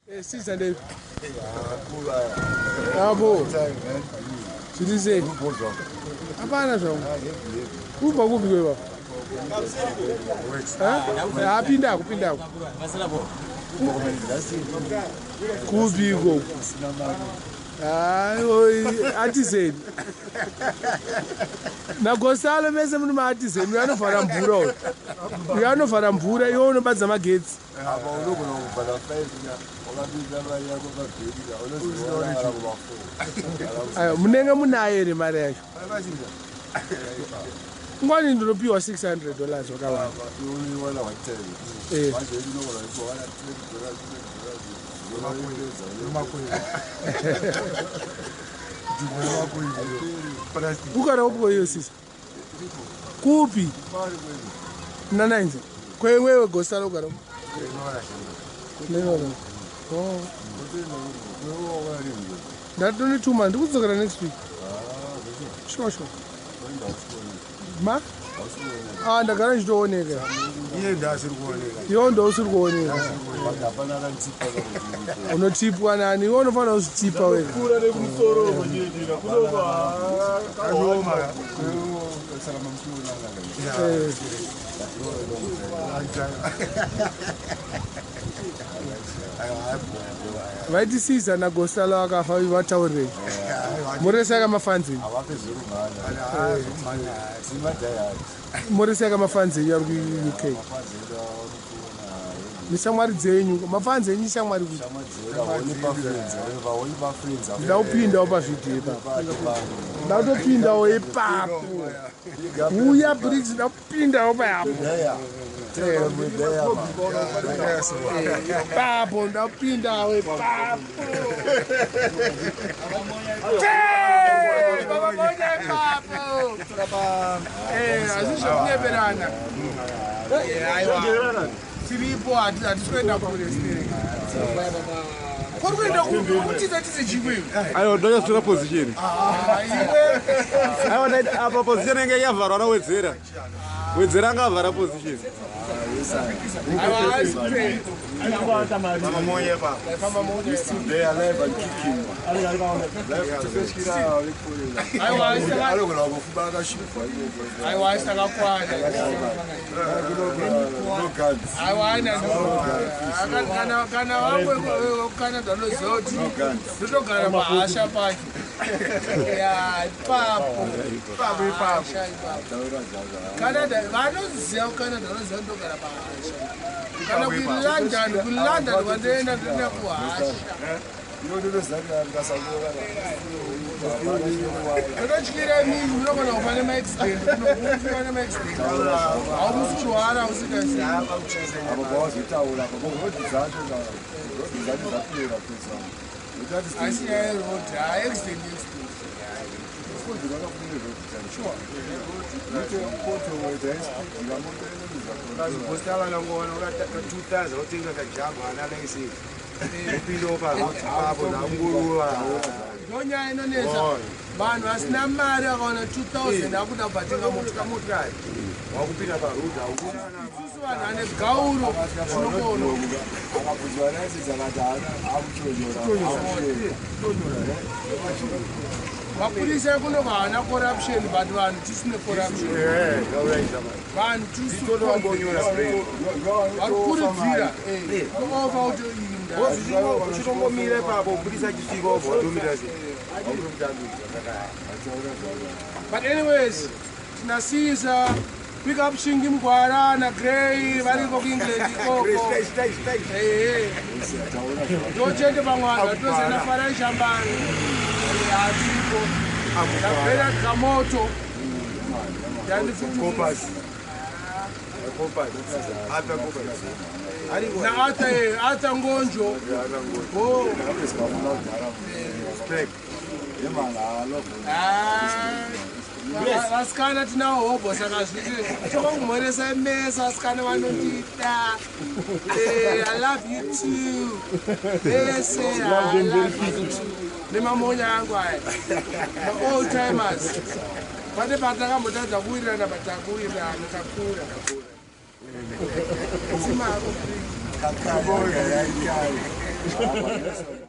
Siza ndei. Apo. Zviri sei? Hapana zvangu. Kubva kupi kwepa? Apinda kupinda. Kupi iko? Artisan. NaGosalo mese mune maartisan. Uyo anovhara mvura uyo. Uyo anovhara mvura iwe unobadza magetsi. Apa unogona kubhadha 5 wakapinda mari yako pabheki unozoona kuma 4. Ayo munenge munayo here mari yacho? Ngwani ndinopiwa $600 wakawanda. Unoiwana one time. Manje unogona kuwana $20, $20. Kugara upo iyo sisi. Kupi? Nanainzi. Kwewewe Gosalo ugara. Nenora. Oh. Ndatone 2 months ndikudzokera next week. Sure. Ma? Ah, ndagara ndichitooneka. Iye ndasiri kuoneka. Iwe ndousiri kuoneka. Hapana akandipa. Unotipwa nani? Iwe unofanira kuzvitipa wega. Kura nekumusoro kuchiitika kunova. Kashoma. Saka mamuchiona. Vaiti Siza naGosalo akafa vataurirei? Muresaka mafanzi. Havape zvekumhanya, simadayati. Muresaka mafanzi enyu ari kuUK. Neshamwari dzenyu, mafanzi enyu ishamwari kuti. Ndida kupindawo pavhidhiyo ipapo. Nda kutopindawo ipapo. Uya Briggs, nda kupindawo payapo. Ipapo ndapindawo ipapo. Baba moja ipapo. Hazisi zvekunyeperana. Aiwa. Tiripo, hatisi kuenda kure. Kuri kuenda kutiza tize chimwe. Aiwa, ndonyatsotora position. Iwe. Aiwa, ndaiti apa position yange yavharwa nawedzera. Wedzera anga avhara position. Aiwa, haisi kuenda. Mama moye pa. Famba moja. They are alive and kicking. Aiwa, Anogona kufuba akashupwa ikoko. Aiwa, isakakwana. No guns. Aiwa, aina kana vamwe kuCanada vanoziva kuti ndotogara pahasha pacho. Ya, ipapo. Ipapo ipapo. Hasha ipapo. Canada vanoziva, kuCanada vanoziva ndogara pahasha. Kana kuLondon, kuLondon kwandoenda ndoenda kuhasha. Ndototyira mimi munogona kufa nemaaccident, kunokufiwa nemaaccident. Hausi kurwara usingazivi. Apa pawazotaura apa road dzacho, road dzacho dzapera kuisa. Asi nyaya yeroad, accident, accident. Kazibhosta vanangoona ka 2000 otenga kajamba ana license, upindawo paroad papo nangorova. Ndonyaya inonetsa, vanhu vasina mari vakaona 2000 akuda kubhatenga motikari. Motikari wakupinda paroad. Isusu vanhu vane gauro tinokono. Akabvunzwa license akati haana, akutonyora. Mapurisa ekuno haana corruption, but vanhu tisine corruption. Vanhu Totongonyora. Vari kukurudzira ova utoinda. Uchitongomira ipapo, purisa achisvika obva watomira sei. But anyways, tinasisa pick up Shingi Mugwara naGrey variko kuEngland ikoko. Ndochete pamwe vanhu vatozena Farai Shambani hatiko naBernard Kamoto yani futi naArthur, Arthur Ngonjo. Oh. Ah, vasikana tinawo hobo, saka zviti tokongomhoresa mese vasikana vanondida. I love you too vese, I love you too. Nemamonya angu aya, maold timers, pane patakambotadza kuwirirana, patakuwirirana takura simako.